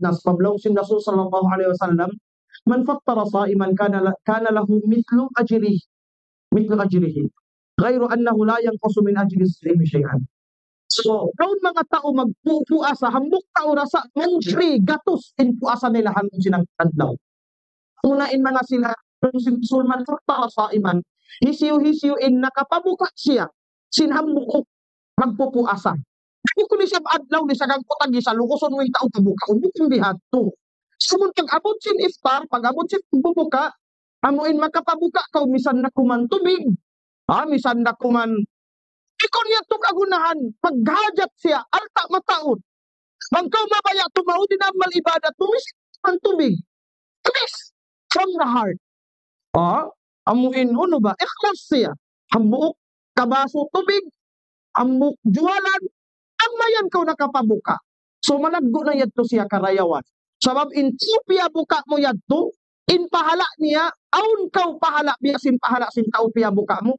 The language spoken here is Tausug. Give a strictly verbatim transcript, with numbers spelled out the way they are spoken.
na sabab laung sin Rasul sallallahu alayhi wasallam, من فطر صائما كان ل-، كان له مثل أجره، مثل أجره، غير أنه لا ينقص من أجر الصائم شيئا. So, awn manga tau magpuasa, hambuuk tau ra sa, manjari gatus in puasa nila ha lawm sin hangka adlaw. Amuna in manga sila, laung sin Rasul, من فطر صائما. Hisiyu-hisiyu in nakapabuka siya sin hambuuk magpupuasa. Bukun isab adlaw, di' sa gangku tagi sa lukusun mu in tau pabukaun, bukun biya' hādtu. Sa' amun pag-abut sin iftar, pag-abut sin pagbubuka, amu in makapabuka kaw misan da kuman tubig. Ha, misan da kuman. Bukun yadtu kagunahan, paghajat siya, alta' mataud. Bang kaw mabaya' tumaud in amal ibadat mu, misan da kuman tubig. At least, from the heart. Ha? Amu in unu ba, ikhlas siya. Hambuuk kabasu tubig, hambuuk juwalan, amu yan kaw nakapabuka. So, malaggu' na yadtu siya karayawan. Sabab in tau piyabuka mu yadtu, in pahala' niya, awn kaw pahala', biya' sin pahala' sin tau piyabuka mu,